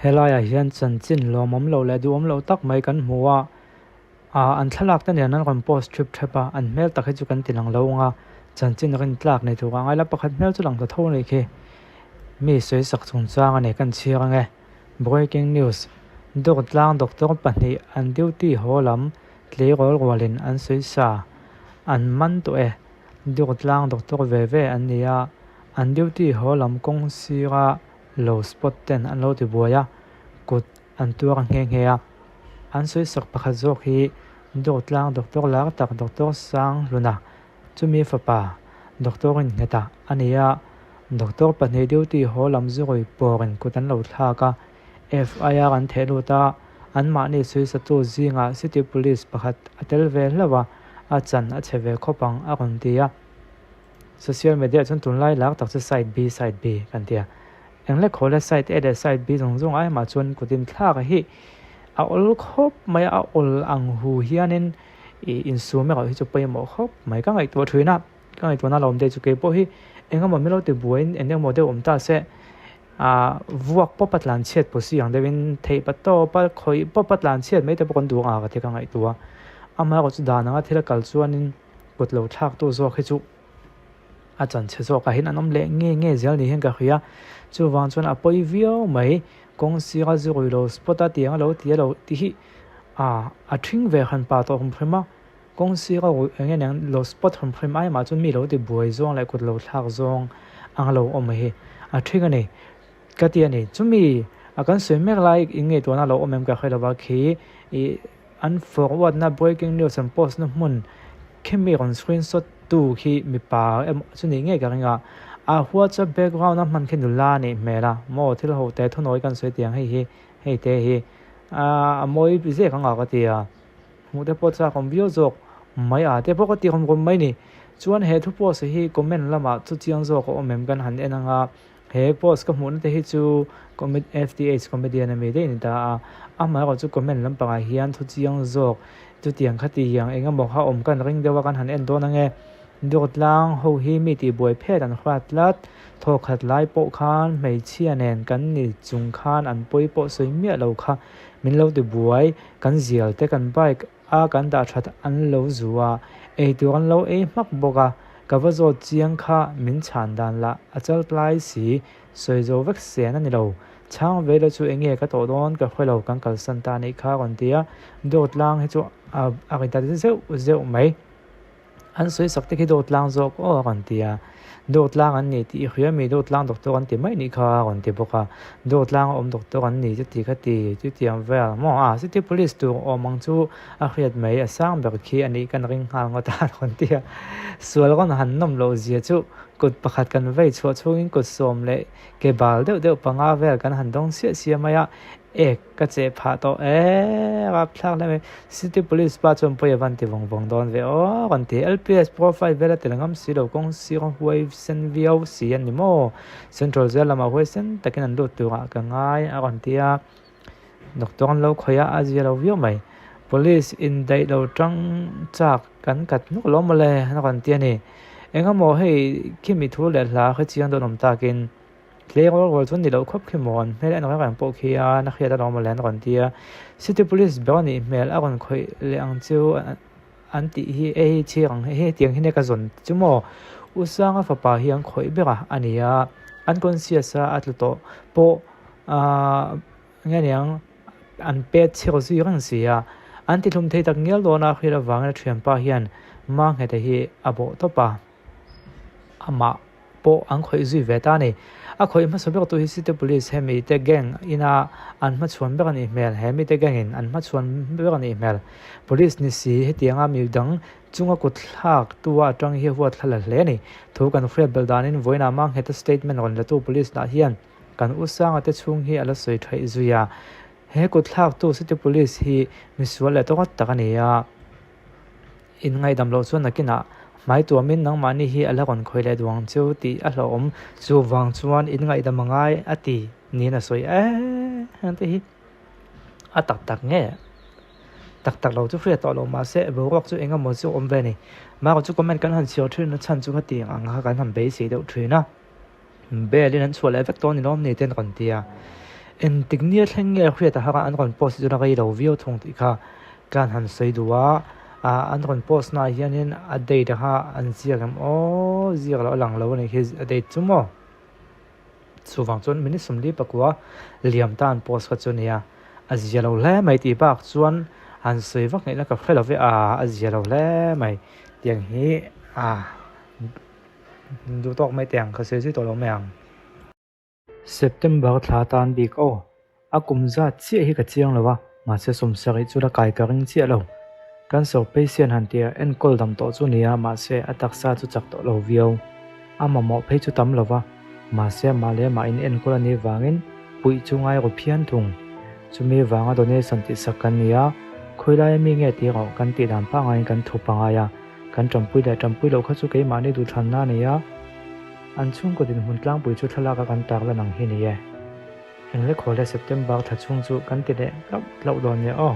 Helaiah hian chanchin lawmawm loh leh duhawm loh tak mai kan hmu a, ah an thlalak te nen an rawn post ṭhip ṭhep a, an hmel tak hi chu kan ti lang lo ang a, chanchin rin tlak nei tur a ngai la, pakhat hmel chu lang ta tho a nih khi. Mi sawisak chungchang a nei kan chhiar ang e. Breaking news, Dawrtlang doctor pahnih an duty haw lam tleirawl rualin an sawisa an man tawh e. Dawrtlang doctor ve ve an ni a, an duty haw lam kawng sira lo spot ten an lo ti buai a, kut an tuar nghe nghe a. An sawisak pakhat zawk hi Dawrtlang doctor lar tak Doctor Sanghluna Chumi fapa, Doctor in nghet a a ni a, Doctor pahnih duty haw lam zurui pawrin kut an lo thlak a, FIR an theh lut a, anmahni suisatu zingah City Police pakhat a tel ve hlauh a, a chan a chhe ve khawp ang a rawn ti a. Social media ah chuan tunlai lak tak chu side B, side B kan ti a, englek haw le side A leh side B zawng zawng aimah chuan kut inthlak hi a awl khawp mai a, a awl ang hu hianin Ih insum erawh hi chu pawimawh khawp mai ka ngaihtuah thin a, ka ngaihtuahna lo awm te chu keipawh hi eng emaw min lo ti buaiin eng emaw deuh awm ta se ah vuak pawp a tlan chhiat pawh si ang deuhin theih pa tawp a khawih pawp a tlan chhiat mai te pawh kan duh ang a ka ti ka ngaihtuah a, amaherawh chu dan anga thil a kal chuanin kut lo thlak tu zawk hi chu a chanchhe zawkah hian an awm leh nge nge zel ni hian ka hria, chuvang chuan a pawi viau mai kawng sira zu rui lo spot a tiang a lo ti a lo tih hi. A a ṭhing ve han pa tawh hum hrim a, kawng sira ruih eng nge niang lo spot hum hrim ai mah chuan mi lo ti buai zawng leh kut lo thlak zawng ang lo awm hi a ṭhing a ni ka ti a ni. Chumi a kan sawi mek lai in ngaihtuahna lo awm em ka hre lo va khi ih an forward na breaking news an post na hmun khi mi rawn screenshot tu khi mipa emaw chu nih ngei ka ring a, a whatsapp background a hman khi nula a nih hmel a maw thil ho te thunawi kan sawi tiang hei hi hei te hi. A mawi zek ang a ka ti a, hmuh te pawh chak awm viau zawk mai a te pawh ka ti awm rawm mai ni. Chuan he thu post hi comment lamah chu chiang zawk a awm em kan han en ang a, he post ka hmuhna te hi chu FTH comedian a mi daih a ni ta a, amaherawh chu comment lampangah hian thu chiang zawk chutiang kha ti ang eng emaw kha awm kan ring deuh a kan han en dawn ang e. Dawtlang ho hi mi tihbuai phet an hrat tlat. Thawkhat lai pawh khan hmeichhia nen kan ni chung khan an pawi pawh sawi miah lo kha min lo ti buai, kan zial te kan bike a kan dah that an lo zu a, eitur an lo ei hmak bawk a, ka va zawt chiang kha min chhan dan lah a chal tlai si, sawi zo vek sen a ni lo. Chhang ve lo chu enge ka tawh dawn ka hre lo kan kalsan ta anih kha a rawn ti a, dawtlang hi chu a ri ta zeuh zeuh mai. An sawi sak te khi dawtlang zawk aw a rawn ti a, dawtlang an ni tih i hria mi dawtlang doctor an ti mai nih kha a rawn ti bawk a, dawtlang a awm doctor an ni chuti kha ti chutiang vel maw a city police tur awm ang chu a hriat mai a sang ber khi a nih kan ring nghal ngawt a a rawn ti a, sual rawn han nawm loh zia chu kut pakhat kan vei chhuah chhungin kut sawm leh ke bal deuh deuh panga vel kan han dawng siah siah mai a, ek Ka cheh phah tawh e, rapthlak hle mai. City Police pa chuan pawi a van ti vawng vawng dawn ve aw, rawn ti. LPS profile vel a tel ngam si lo, kawng sir huai sen viau si a ni maw? Central Jail lamah huai sen takin an lut turah ka ngai a rawn ti a. Doctor an lo khawih a, a zia lo viau mai. Police indaih lo tang chak kan kat hnuk lo mawle a rawn ti a ni. Engemaw hei khimi thu leh hla hrechiang dawn awm takin. Tleng rual rual chuan ni loh khawp khi maw an hmel en reng reng pawh khi a na hriat alawm mawle an rawn ti a, city police ber a nih hmel a rawn khawih leh ang chu an tih hi hei chhiar ang hei tiang hi nia ka zawn chu maw U Sanga fapa hi an khawih ber a a ni a, unconscious a a tlu tawh pawh ahh nge niang an pet chhiar zui reng si a, an ti hlum thei tak ngial dawn a hriat avangin a thianpa hian Mangheta hi a bawh tawp a. Amah pawh an khawih zui ve ta a ni. A khawih hmasa ber tu hi City Police hemi te gang ina an hmachhuan ber a nih hmel. He mite gang in an hmachhuan ber a nih hmel. Police ni si hetianga mi dang chunga kut thlak tu a atang hi huat thla la hle a ni. Thu kan hriat belh danin vawiinah Mangheta statement rawn la tu Police lah hian kan U Sanga te chhung hi a la sawi thaih zui a. He kut thlak tu City Police hi misual leh tawngawt tak a ni a. In ngaihdam loh chuan nakinah hmai tuamin nangmahni hi a la rawn khawih leh duh ang cheu tih a hlauhawm. Chuvang chuan in ngaihdam a ngai a ti niin a sawi e heng te hi a tak tak nge tak tak lo chu hriat tawh lo mahse boruak chu eng emaw chu awm ve a ni. Mahrawh chu comment kan han chhiar thin a chhan chu hetiang ang kha kan han beisei deuh thin a. Bell in an chhuah leh vek tawh a ni lawm ni te an rawn ti a. Engtik nia thleng nge hriat a har a, an rawn post hi chuan a rei lo viau thung tih kha kan han sawi duh a, ah an rawn post naah hianin a date kha an ziak em aw ziak loh a lang lo a nih khi a date chu maw. Chuvang chuan minute 44 liam ta an post kha chu a nia, a zia lo hle mai tih bak chuan han sawi vak ngaihna ka hre lo ve a, a zia lo hle mai tiang hi a duh tawk mai teh ang ka sawi zui tawh lo mai ang. September thla tan bik aw, a kum zat chiah hi ka chiang lo a, mahse sawmsarih chu la kai ka ring chiah lo. Cancer patient han tia enkawl dam tawh chu nia, mahse a taksa chu chak tawh lo viau. A mamawh phei chu tam lo va, mahse amah leh amah in enkawl a nih vangin puih chu ngai ru phian thung. Chumi vanga donation tihsak kan ni a, khawilai ami nge tih erawh kan tih dan pangaiin kan thup a ngai a, kan tanpui leh tanpui loh kha chu keimahni duhthlanna a ni a. An chhungkaw dinhmun tlangpui chu thlalak a kan tarlan ang hi ni e. Englekhawle September thla chhung chu kan ti leh tlauh tlauh dawn nia aw.